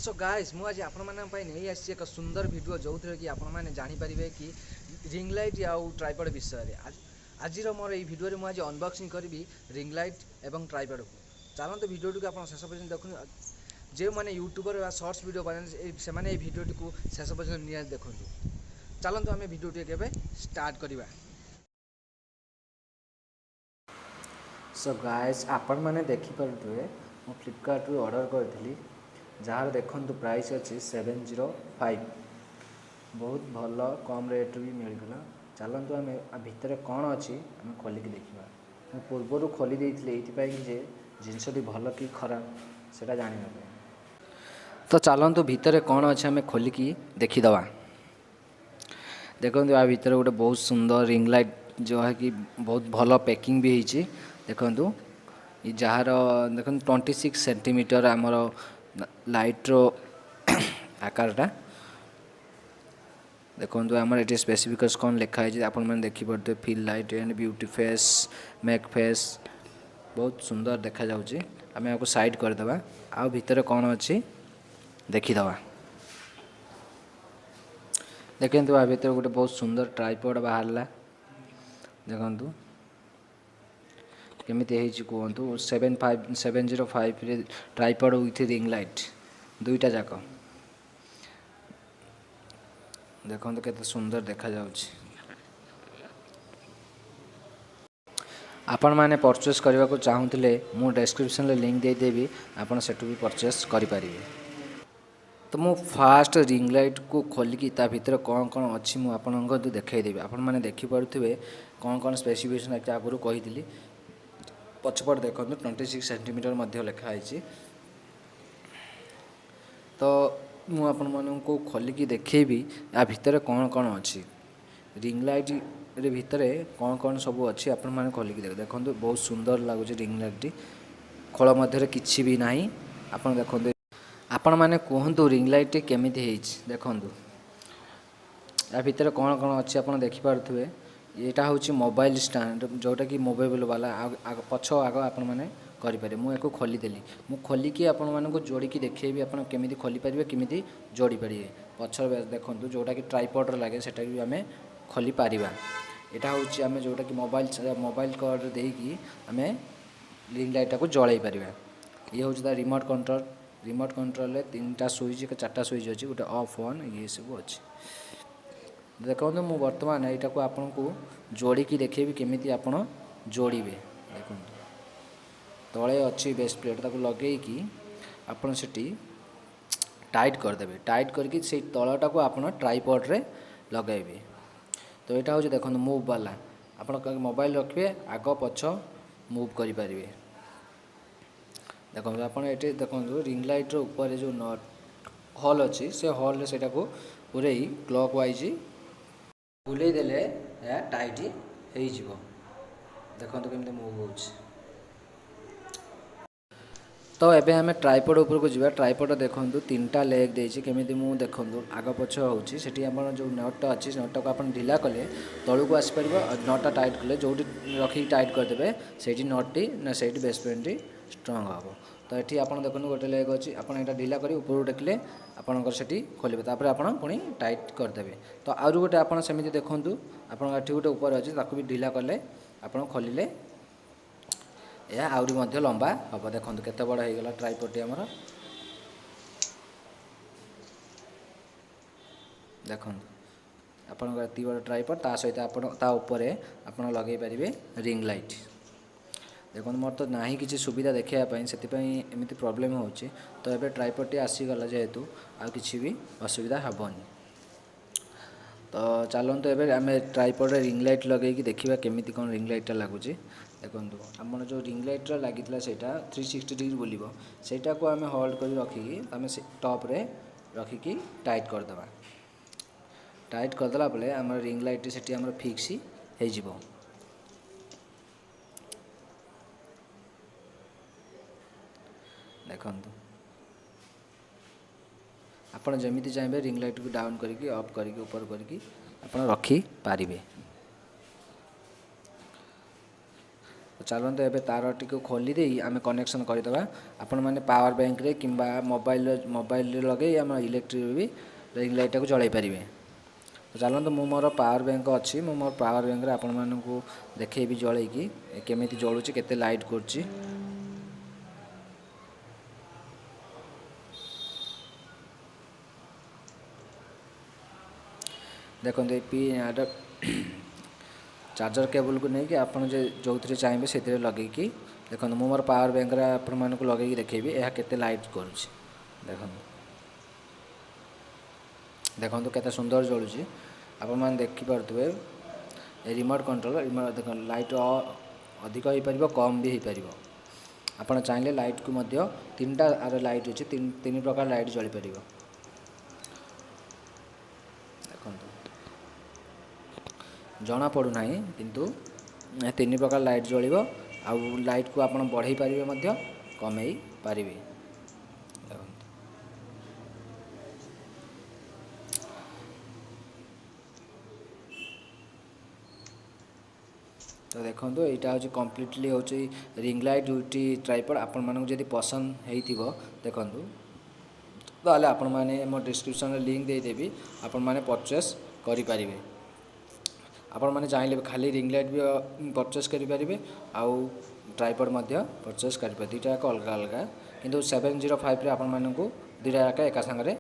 Show guys, ମୁଁ ଆଜି ଆପଣମାନଙ୍କ ପାଇଁ ନେଇ ଆସିଛି ଏକ ସୁନ୍ଦର ଭିଡ଼ିଓ, ଯେଉଁଥିରେ କି ଆପଣମାନେ ଜାଣିପାରିବେ କି ରିଙ୍ଗ ଲାଇଟ୍ ଆଉ ଟ୍ରାଇପଡ଼ ବିଷୟରେ। ଆଜିର ମୋର ଏଇ ଭିଡ଼ିଓରେ ମୁଁ ଆଜି ଅନବକ୍ସିଂ କରିବି ରିଙ୍ଗ ଲାଇଟ୍ ଏବଂ ଟ୍ରାଇପଡ଼କୁ। ଚାଲନ୍ତୁ, ଭିଡ଼ିଓଟିକୁ ଆପଣ ଶେଷ ପର୍ଯ୍ୟନ୍ତ ଦେଖନ୍ତୁ। ଯେଉଁମାନେ ୟୁଟ୍ୟୁବର ବା ସର୍ଟସ୍ ଭିଡ଼ିଓ ବନାନ୍ତି, ସେମାନେ ଏଇ ଭିଡ଼ିଓଟିକୁ ଶେଷ ପର୍ଯ୍ୟନ୍ତ ନିହାତି ଦେଖନ୍ତୁ। ଚାଲନ୍ତୁ, ଆମେ ଭିଡ଼ିଓଟିକୁ ଏବେ ଷ୍ଟାର୍ଟ କରିବା। ସୋ ଗାଇଜ୍, ଆପଣମାନେ ଦେଖିପାରୁଥିବେ ମୁଁ ଫ୍ଲିପକାର୍ଟରୁ ଅର୍ଡ଼ର କରିଥିଲି, ଯାହାର ଦେଖନ୍ତୁ ପ୍ରାଇସ୍ ଅଛି 705। ବହୁତ ଭଲ, କମ୍ ରେଟ୍ରେ ବି ମିଳିଗଲା। ଚାଲନ୍ତୁ, ଆମେ ଭିତରେ କ'ଣ ଅଛି ଆମେ ଖୋଲିକି ଦେଖିବା। ମୁଁ ପୂର୍ବରୁ ଖୋଲି ଦେଇଥିଲି ଏଇଥିପାଇଁ ଯେ ଜିନିଷଟି ଭଲ କି ଖରାପ ସେଇଟା ଜାଣିବା ପାଇଁ। ତ ଚାଲନ୍ତୁ, ଭିତରେ କ'ଣ ଅଛି ଆମେ ଖୋଲିକି ଦେଖିଦେବା। ଦେଖନ୍ତୁ, ଆ ଭିତରେ ଗୋଟେ ବହୁତ ସୁନ୍ଦର ରିଙ୍ଗ ଲାଇଟ୍, ଯାହାକି ବହୁତ ଭଲ ପ୍ୟାକିଂ ବି ହେଇଛି। ଦେଖନ୍ତୁ, ଯାହାର ଦେଖନ୍ତୁ 26 ସେଣ୍ଟିମିଟର ଆମର ଲାଇଟ୍ର ଆକାରଟା। ଦେଖନ୍ତୁ, ଆମର ଏଠି ସ୍ପେସିଫିକସ୍ କ'ଣ ଲେଖା ହେଇଛି ଆପଣମାନେ ଦେଖିପାରୁଥିବେ, fill light and beauty face make face. ବହୁତ ସୁନ୍ଦର ଦେଖାଯାଉଛି। ଆମେ ଏହାକୁ ସାଇଡ଼୍ କରିଦେବା ଆଉ ଭିତରେ କ'ଣ ଅଛି ଦେଖିଦେବା। ଦେଖନ୍ତୁ, ଆ ଭିତରେ ଗୋଟେ ବହୁତ ସୁନ୍ଦର ଟ୍ରାଇପଡ଼ ବାହାରିଲା। ଦେଖନ୍ତୁ କେମିତି ହେଇଛି କୁହନ୍ତୁ। 705ରେ ଟ୍ରାଇପଡ଼ ୱିଥ୍ ରିଙ୍ଗ ଲାଇଟ୍ ଦୁଇଟା ଯାକ। ଦେଖନ୍ତୁ କେତେ ସୁନ୍ଦର ଦେଖାଯାଉଛି। ଆପଣମାନେ ପରଚେସ୍ କରିବାକୁ ଚାହୁଁଥିଲେ ମୁଁ ଡେସ୍କ୍ରିପସନ୍ରେ ଲିଙ୍କ୍ ଦେଇଦେବି, ଆପଣ ସେଠୁ ବି ପରଚେସ୍ କରିପାରିବେ। ତ ମୁଁ ଫାଷ୍ଟ ରିଙ୍ଗ ଲାଇଟ୍କୁ ଖୋଲିକି ତା ଭିତରେ କ'ଣ କ'ଣ ଅଛି ମୁଁ ଆପଣଙ୍କୁ ଦେଖାଇଦେବି। ଆପଣମାନେ ଦେଖିପାରୁଥିବେ କ'ଣ କ'ଣ ସ୍ପେସିଫିକେସନ୍ ଆଗରୁ କହିଥିଲି। ପଛପଟେ ଦେଖନ୍ତୁ, 26 ସେଣ୍ଟିମିଟର ମଧ୍ୟ ଲେଖା ହେଇଛି। ତ ମୁଁ ଆପଣମାନଙ୍କୁ ଖୋଲିକି ଦେଖେଇବି ୟା ଭିତରେ କ'ଣ କ'ଣ ଅଛି। ରିଙ୍ଗ ଲାଇଟ୍ରେ ଭିତରେ କ'ଣ କ'ଣ ସବୁ ଅଛି ଆପଣମାନେ ଖୋଲିକି ଦେଖନ୍ତୁ। ବହୁତ ସୁନ୍ଦର ଲାଗୁଛି ରିଙ୍ଗ ଲାଇଟ୍ଟି। ଖୋଳ ମଧ୍ୟରେ କିଛି ବି ନାହିଁ। ଆପଣ ଦେଖନ୍ତୁ, ଆପଣମାନେ କୁହନ୍ତୁ ରିଙ୍ଗ ଲାଇଟ୍ଟି କେମିତି ହେଇଛି। ଦେଖନ୍ତୁ, ୟା ଭିତରେ କ'ଣ କ'ଣ ଅଛି ଆପଣ ଦେଖିପାରୁଥିବେ। ଏଇଟା ହେଉଛି ମୋବାଇଲ ଷ୍ଟାଣ୍ଡ, ଯେଉଁଟାକି ମୋବାଇଲ ବାଲା ଆଗ ପଛ ଆଗ ଆପଣମାନେ କରିପାରିବେ। ମୁଁ ୟାକୁ ଖୋଲିଦେଲି। ମୁଁ ଖୋଲିକି ଆପଣମାନଙ୍କୁ ଯୋଡ଼ିକି ଦେଖେଇବି, ଆପଣ କେମିତି ଖୋଲିପାରିବେ, କେମିତି ଯୋଡ଼ି ପାରିବେ। ପଛ ଦେଖନ୍ତୁ, ଯେଉଁଟାକି ଟ୍ରାଇପଡ଼ରେ ଲାଗେ, ସେଟା ବି ଆମେ ଖୋଲିପାରିବା। ଏଇଟା ହେଉଛି ଆମେ ଯେଉଁଟାକି ମୋବାଇଲ କର୍ଡ଼ ଦେଇକି ଆମେ ରିଙ୍ଗ ଲାଇଟ୍ଟାକୁ ଜଳାଇ ପାରିବା। ଇଏ ହେଉଛି ତା ରିମୋଟ୍ କଣ୍ଟ୍ରୋଲ। ରିମୋଟ୍ କଣ୍ଟ୍ରୋଲରେ ତିନିଟା ସୁଇଚ୍, ଚାରିଟା ସୁଇଚ୍ ଅଛି, ଗୋଟେ ଅଫ୍ ଅନ୍ ଇଏ ସବୁ ଅଛି। ଦେଖନ୍ତୁ, ମୁଁ ବର୍ତ୍ତମାନ ଏଇଟାକୁ ଆପଣଙ୍କୁ ଯୋଡ଼ିକି ଦେଖେଇବି କେମିତି ଆପଣ ଯୋଡ଼ିବେ। ଦେଖନ୍ତୁ, ତଳେ ଅଛି ବେସ୍ ପ୍ଲେଟ୍, ତାକୁ ଲଗେଇକି ଆପଣ ସେଠି ଟାଇଟ୍ କରିଦେବେ। ଟାଇଟ୍ କରିକି ସେଇ ତଳଟାକୁ ଆପଣ ଟ୍ରାଇପଡ଼ରେ ଲଗାଇବେ। ତ ଏଇଟା ହେଉଛି ଦେଖନ୍ତୁ ମୁଭ୍ ବାଲା, ଆପଣ ମୋବାଇଲ ରଖିବେ, ଆଗ ପଛ ମୁଭ୍ କରିପାରିବେ। ଦେଖନ୍ତୁ, ଆପଣ ଏଠି ଦେଖନ୍ତୁ, ରିଙ୍ଗ ଲାଇଟ୍ର ଉପରେ ଯେଉଁ not hall ଅଛି, ସେ ହଲ୍ରେ ସେଇଟାକୁ ପୂରେଇ କ୍ଲକ୍ ୱାଇଜ୍ ବୁଲେଇ ଦେଲେ ଏହା ଟାଇଟ୍ ହେଇଯିବ। ଦେଖନ୍ତୁ କେମିତି ମୁଭ୍ ହେଉଛି। ତ ଏବେ ଆମେ ଟ୍ରାଇପଡ଼ ଉପରକୁ ଯିବା। ଟ୍ରାଇପଡ଼ ଦେଖନ୍ତୁ, ତିନିଟା ଲେଗ୍ ଦେଇଛି। କେମିତି ମୁଁ ଦେଖନ୍ତୁ ଆଗ ପଛ ହେଉଛି। ସେଠି ଆପଣ ଯେଉଁ ନଟ୍ଟା ଅଛି, ସେ ନଟ୍ଟାକୁ ଆପଣ ଢିଲା କଲେ ତଳକୁ ଆସିପାରିବ, ଆଉ ନଟ୍ଟା ଟାଇଟ୍ କଲେ ଯେଉଁଠି ରଖିକି ଟାଇଟ୍ କରିଦେବେ, ସେଇଠି ନଟ୍ଟି ନା ସେଇଠି ବେସ୍ ପଏଣ୍ଟଟି ଷ୍ଟ୍ରଙ୍ଗ ହେବ। ତ ଏଠି ଆପଣ ଦେଖନ୍ତୁ, ଗୋଟେ ଲେଗ୍ ଅଛି। ଆପଣ ଏଇଟା ଢିଲା କରି ଉପରକୁ ଟେକିଲେ ଆପଣଙ୍କର ସେଠି ଖୋଲିବ, ତାପରେ ଆପଣ ପୁଣି ଟାଇଟ୍ କରିଦେବେ। ତ ଆହୁରି ଗୋଟେ ଆପଣ ସେମିତି ଦେଖନ୍ତୁ, ଆପଣଙ୍କ ଏଠି ଗୋଟେ ଉପରେ ଅଛି, ତାକୁ ବି ଢିଲା କଲେ ଆପଣ ଖୋଲିଲେ ଏହା ଆହୁରି ମଧ୍ୟ ଲମ୍ବା ହେବ। ଦେଖନ୍ତୁ କେତେ ବଡ଼ ହେଇଗଲା ଟ୍ରାଇପଡ଼ଟି ଆମର। ଦେଖନ୍ତୁ, ଆପଣଙ୍କର ଏତିକି ବଡ଼ ଟ୍ରାଇପଡ଼, ତା ସହିତ ଆପଣ ତା ଉପରେ ଆପଣ ଲଗାଇ ପାରିବେ ରିଙ୍ଗ ଲାଇଟ୍। ଦେଖନ୍ତୁ, ମୋର ତ ନାହିଁ କିଛି ସୁବିଧା ଦେଖାଇବା ପାଇଁ, ସେଥିପାଇଁ ଏମିତି ପ୍ରୋବ୍ଲେମ୍ ହେଉଛି। ତ ଏବେ ଟ୍ରାଇପଡ଼ଟି ଆସିଗଲା ଯେହେତୁ, ଆଉ କିଛି ବି ଅସୁବିଧା ହେବନି। ତ ଚାଲନ୍ତୁ, ଏବେ ଆମେ ଟ୍ରାଇପଡ଼ରେ ରିଙ୍ଗ ଲାଇଟ୍ ଲଗାଇକି ଦେଖିବା କେମିତି କ'ଣ ରିଙ୍ଗ ଲାଇଟ୍ଟା ଲାଗୁଛି। ଦେଖନ୍ତୁ, ଆମର ଯେଉଁ ରିଙ୍ଗ ଲାଇଟ୍ର ଲାଗିଥିଲା, ସେଇଟା 360 ଡିଗ୍ରୀ ବୁଲିବ। ସେଇଟାକୁ ଆମେ ହୋଲ୍ଡ କରି ରଖିକି ଆମେ ସେ ଟପ୍ରେ ରଖିକି ଟାଇଟ୍ କରିଦେବା। ଟାଇଟ୍ କରିଦେଲା ପରେ ଆମର ରିଙ୍ଗ ଲାଇଟ୍ଟି ସେଠି ଆମର ଫିକ୍ସ ହେଇଯିବ। ଦେଖନ୍ତୁ, ଆପଣ ଯେମିତି ଚାହିଁବେ ରିଙ୍ଗ ଲାଇଟ୍କୁ ଡାଉନ୍ କରିକି, ଅପ୍ କରିକି, ଉପର କରିକି ଆପଣ ରଖିପାରିବେ। ଚାଲନ୍ତୁ ଏବେ ତାରଟିକୁ ଖୋଲି ଦେଇ ଆମେ କନେକ୍ସନ୍ କରିଦେବା। ଆପଣମାନେ ପାୱାର ବ୍ୟାଙ୍କରେ କିମ୍ବା ମୋବାଇଲରେ ଲଗାଇ ଆମ ଇଲେକ୍ଟ୍ରିକ୍ ବି ରିଙ୍ଗ ଲାଇଟ୍ଟାକୁ ଜଳାଇ ପାରିବେ। ତ ଚାଲନ୍ତୁ, ମୁଁ ମୋର ପାୱାର ବ୍ୟାଙ୍କ ଅଛି, ମୁଁ ମୋର ପାୱାର ବ୍ୟାଙ୍କରେ ଆପଣମାନଙ୍କୁ ଦେଖେଇବି ଜଳେଇକି କେମିତି ଜଳୁଛି, କେତେ ଲାଇଟ୍ କରୁଛି। ଦେଖନ୍ତୁ, ଏ ପି ଚାର୍ଜର କେବୁଲକୁ ନେଇକି ଆପଣ ଯେ ଯେଉଁଥିରେ ଚାହିଁବେ ସେଥିରେ ଲଗେଇକି ଦେଖନ୍ତୁ। ମୁଁ ମୋର ପାୱାର ବ୍ୟାଙ୍କରେ ଆପଣମାନଙ୍କୁ ଲଗେଇକି ଦେଖେଇବି ଏହା କେତେ ଲାଇଟ୍ କରୁଛି। ଦେଖନ୍ତୁ, ଦେଖନ୍ତୁ କେତେ ସୁନ୍ଦର ଜଳୁଛି, ଆପଣମାନେ ଦେଖିପାରୁଥିବେ। ଏ ରିମୋଟ୍ କଣ୍ଟ୍ରୋଲ୍, ରିମୋଟ୍ ଦେଖନ୍ତୁ, ଲାଇଟ୍ ଅଧିକ ହେଇପାରିବ, କମ୍ ବି ହେଇପାରିବ। ଆପଣ ଚାହିଁଲେ ଲାଇଟ୍କୁ ମଧ୍ୟ 3ଟା ଆର ଲାଇଟ୍ ଅଛି, 3 ପ୍ରକାର ଲାଇଟ୍ ଜଳିପାରିବ। ଦେଖନ୍ତୁ, ଜଣାପଡ଼ୁନାହିଁ, କିନ୍ତୁ 3 ପ୍ରକାର ଲାଇଟ୍ ଜଳିବ। ଆଉ ଲାଇଟ୍କୁ ଆପଣ ବଢ଼େଇ ପାରିବେ, ମଧ୍ୟ କମେଇ ପାରିବେ। ଦେଖନ୍ତୁ, ତ ଦେଖନ୍ତୁ, ଏଇଟା ହେଉଛି କମ୍ପ୍ଲିଟଲି ହେଉଛି ରିଙ୍ଗ ଲାଇଟ୍ 2ଟି ଟ୍ରାଇପଡ଼। ଆପଣମାନଙ୍କୁ ଯଦି ପସନ୍ଦ ହେଇଥିବ, ଦେଖନ୍ତୁ, ତାହେଲେ ଆପଣମାନେ ମୋ ଡିସ୍କ୍ରିପ୍ସନ୍ରେ ଲିଙ୍କ୍ ଦେଇଦେବି, ଆପଣମାନେ ପରଚେସ୍ କରିପାରିବେ। ଆପଣମାନେ ଚାହିଁଲେ ଖାଲି ରିଙ୍ଗ ଲାଇଟ୍ ବି ପରଚେସ୍ କରିପାରିବେ ଆଉ ଟ୍ରାଇପଡ଼ ମଧ୍ୟ ପରଚେସ୍ କରିପାରିବେ। 2ଟା ଯାକ ଅଲଗା ଅଲଗା, କିନ୍ତୁ 705ରେ ଆପଣମାନଙ୍କୁ 2ଟା ଯାକ ଏକା ସାଙ୍ଗରେ